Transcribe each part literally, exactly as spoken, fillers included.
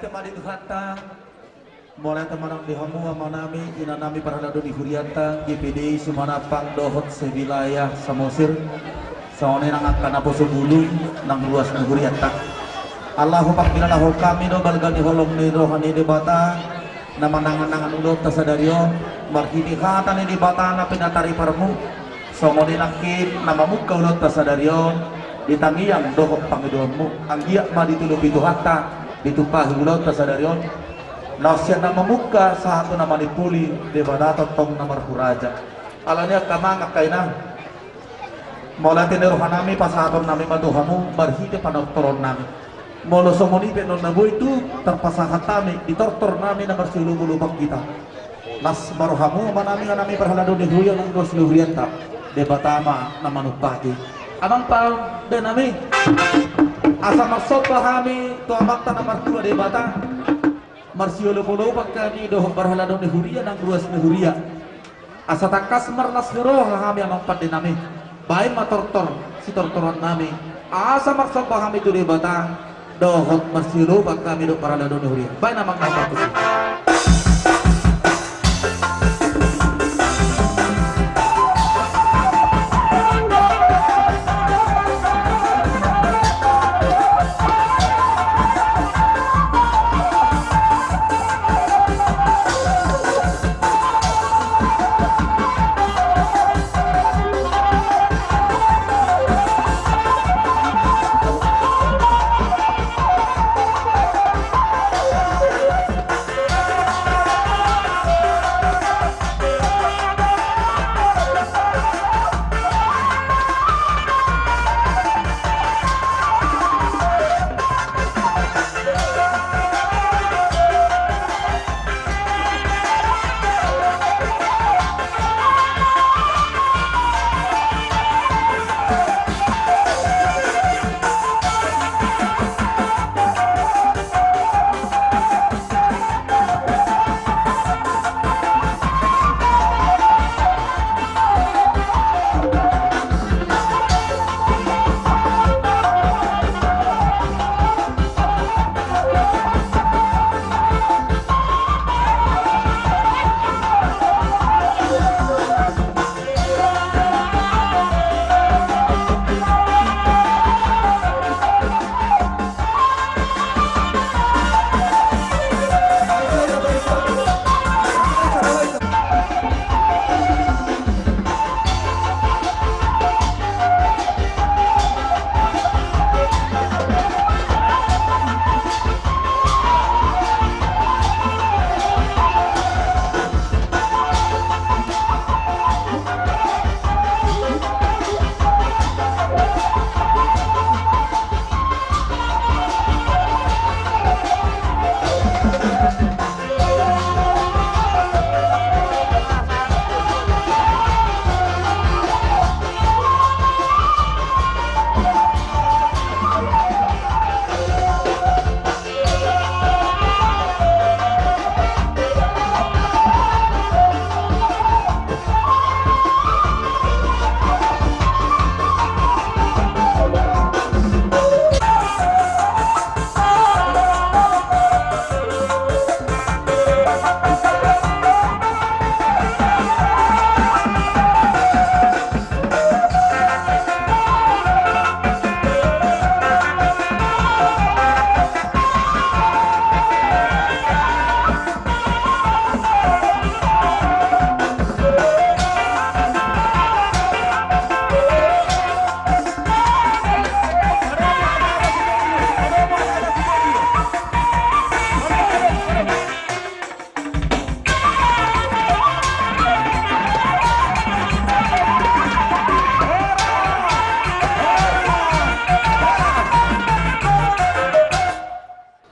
Mauliate ma di Tuhanta. Mauliate ma nang di hamu amanami, inanami parhalado ni hurianta, G P D I Sumanampang dohot sewilayah Samosir. Songon i nang angka naposobulung nang ruas ni hurianta. Allahu Akbar, allahu hami do balga ni holong ni roha ni Debata na manangan-nangan ulaonta sadari on, marhite hata ni Debata na pinatariparmu. Songon i nangkin na mamungka ulaonta sadari on di tangiang dohot pangidoanmu, anggiat ma ditulupi Tuhanta, ditumpahi ulaonta sadari on. Na sian na mamungka sahat tu na manimpuli, Debata tongtong na marhuraja. Alani angka amang, angka inang, mauliate ni rohanami pasahatonnami ma tu hamu marhite panortoronnami. Molo songon i pe annon na boi tu tarpasahat hami di tortornami na marsiolop-olopan hita. Las ma rohamu amanami, inanami parhalado ni huria nang ruas ni hurianta. Debata ma na manumpahi. Amang pandenami, asa marsomba hami tu Amanta na martua Debata, marsiolop-olopan hami dohot parhalado ni huria nang ruas ni huria. Asa tangkas marlas ni roha hami amang pandenami. Baen ma tortor sitortorannami, asa marsomba hami tu Debata dohot marsiolopan hami dohot parhalado ni huria. Baen amang na martusi.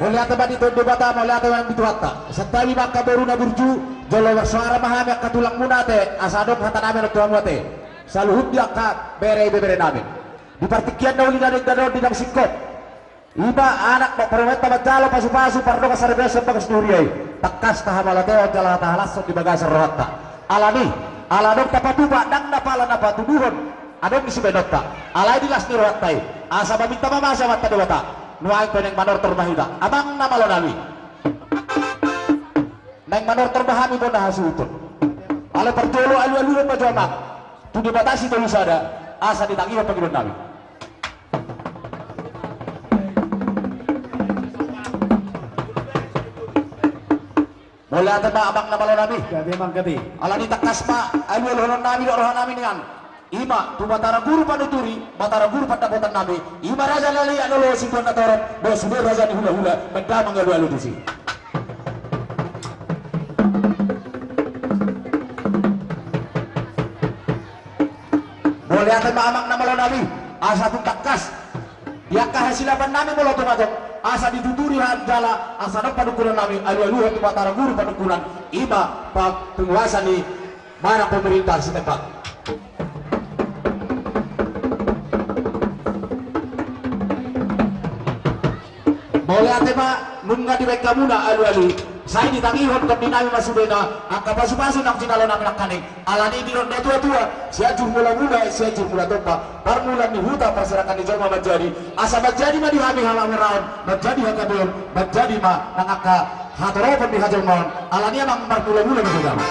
Mauliate ma di Tuhan Debata, mauliate ma di Tuhanta. Santabi ma angka boru na burju, jolo marsoara ma hami angka tulangmuna ate, asa adong hatanami annon tu hamu ate. Saluhut di angka bere ibeberenami. Di partingkian na uli na denggan on di na singkop. Ima anak dohot parumaenta manjalo pasupasu pardongan saripeon sian bagas ni huria i. Tangkas tahamauliatehon jala tahalashon di bagasan rohanta. Alani, ala adong tapatupa ndang na pala na patuduhon adong di sibaenonta. Alai di las ni rohanta i, asa maminta ma masa Amanta Debata. Nuaeng pe naeng manortor ma hita, amang na malonami. Naeng manortor ma hami bona hasuhuton. Ala parjolo alualuhon ma jo amang tu Debata Sitolusada asa ditangihon pangidoan nami. Mauliate ma amang na malo nami. Gabe amang, gabe. Alani tangkas ma alualuhonon nami dohot roha nami nian. Ima tu Batara Guru Panuturi, Batara Guru Pandapotan nami. Ima raja na liat na lolo, sibuan na torop, dohot sude raja ni hulahula, baen damang alualu tusi. Mauliate ma amang na malo nami, asa tung tangkas di angka hasilapan nami molo tung adong, asa dituturi hami jala asa adong panungkunan nami alualuhon tu Batara Guru Panungkunan, ima pa-, penguasa ni manang pemerintah Sitembang. Mauliate ma, nunga dibaen hamuna alualu, sai ditangihon tondi nami ma sudena angka pasupasu naung jinalo nami nangkaning. Alani i didok natuatua, Sianjur Mulamula, Sianjur Mulatompa, parmulaan ni huta, parserahan ni jolma manjadi, asa manjadi ma di hami hamagoraon, manjadi hagabeon, manjadi ma nang angka hatoropon ni hajolmaon. Alani i amang, marmulamula ma jo hami.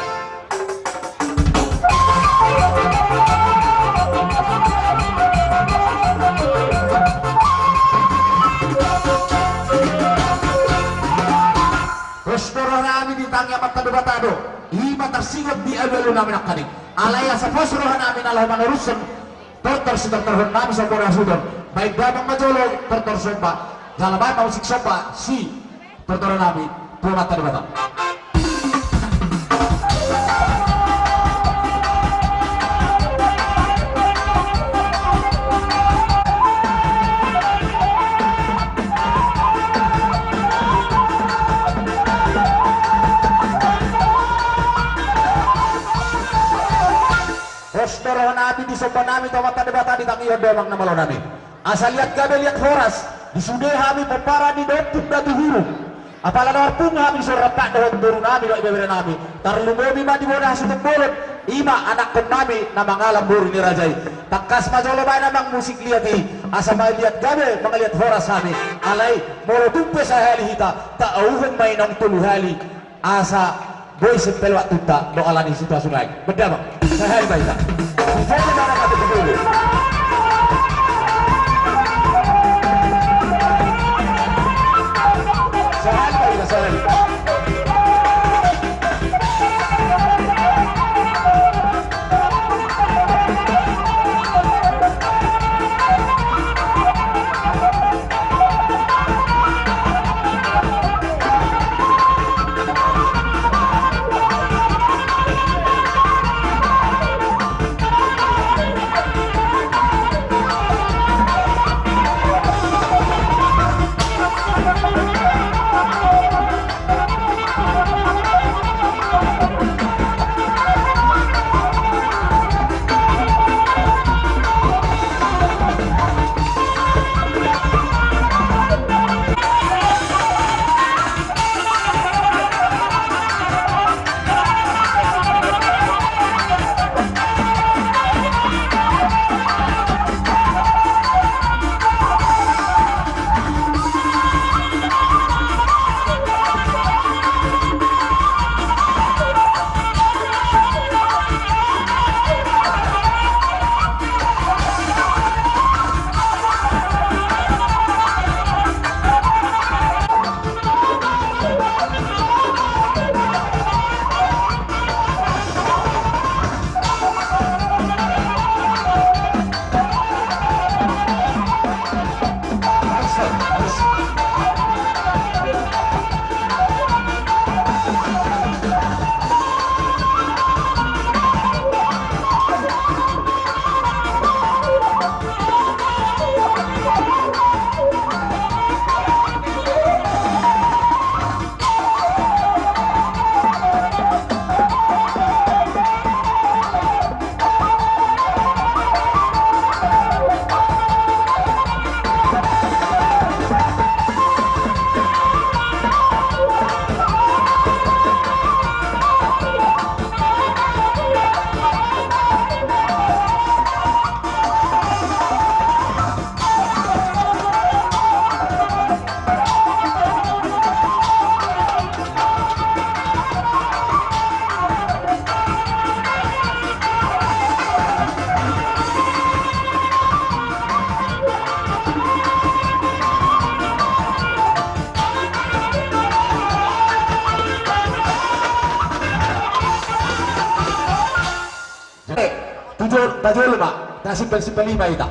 Pos do roha nami di tangiang Amanta Debata do, i ma tarsingot di alualu nami nangkaning. Alai asa pos roha nami na laho manorushon tortor sitortorhon nami somba na suhut on, baen damang ma jolo tortor somba, jala baen ma musik somba sitortoron nami tu Amanta Debata. Pos do roha nami di somba nami tu Amanta Debata, ditangihon do amang na malo nami. Asa liat gabe liat horas di sude hami pomparan ni da ompung da tu hurung. Apala na marpungu hami dison rap dohot boru nami dohot ibebere nami, tarlumobi ma di bona hasuhuton bolon, ima anakkon nami na mangalap boru ni raja i. Tangkas ma jolo baen amang musik liat i, asa mangaliat gabe mangaliat horas hami. Alai molo tung pe sahali hita, taauhon ma i naung tolu hali. Asa boi sempel waktunta do alani situasi nai. Baen damang. Sahali ma hita. Sahali ma hita. Sahali ma hita, sahali. Tajolo ma, tasimpel-simpel i ma hita.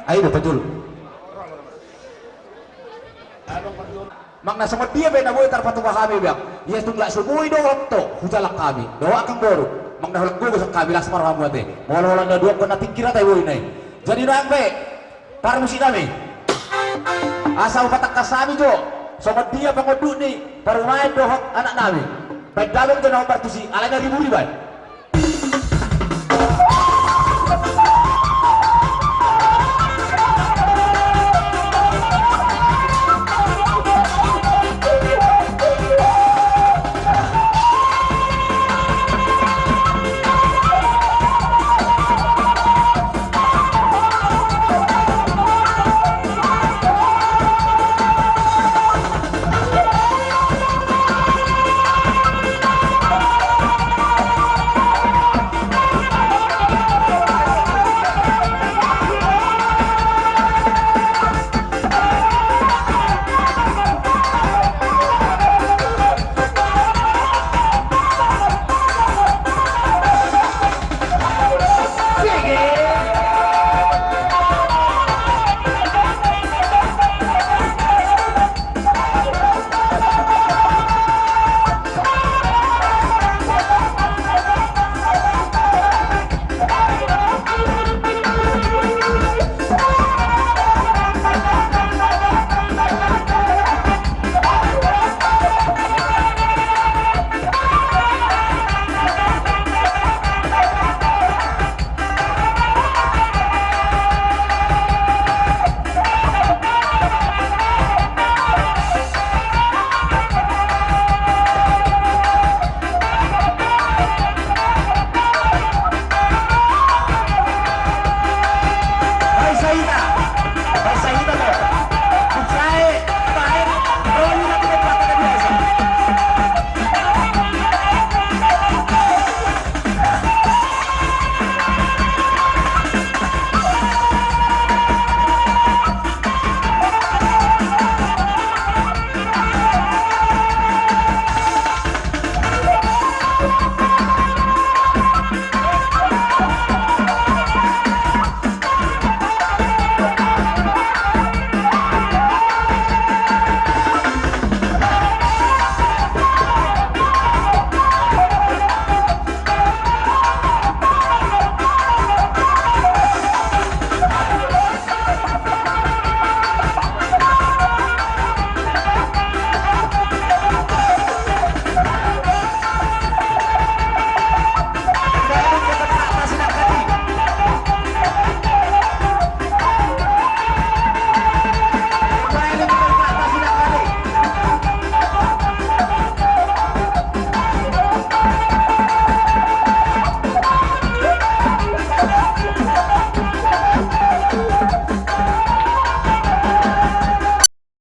Ai do tajolo. Manang na songon dia pe na boi tarpatupa hami, Bang. Ia tung lak so boi dohot to hujalang hami. Dohot angka boru. Manang na holan gogo sian hami, las ma rohamu ate. Molo holan na dohonon na pingkir ate boi na i. Jadi nang pe, parmusik nami, asa hupatangkas hami jo songon dia pangonduk ni parumaen dohot anak nami. Baen damang jo na hombar tusi, alai na ribu-ribu baen.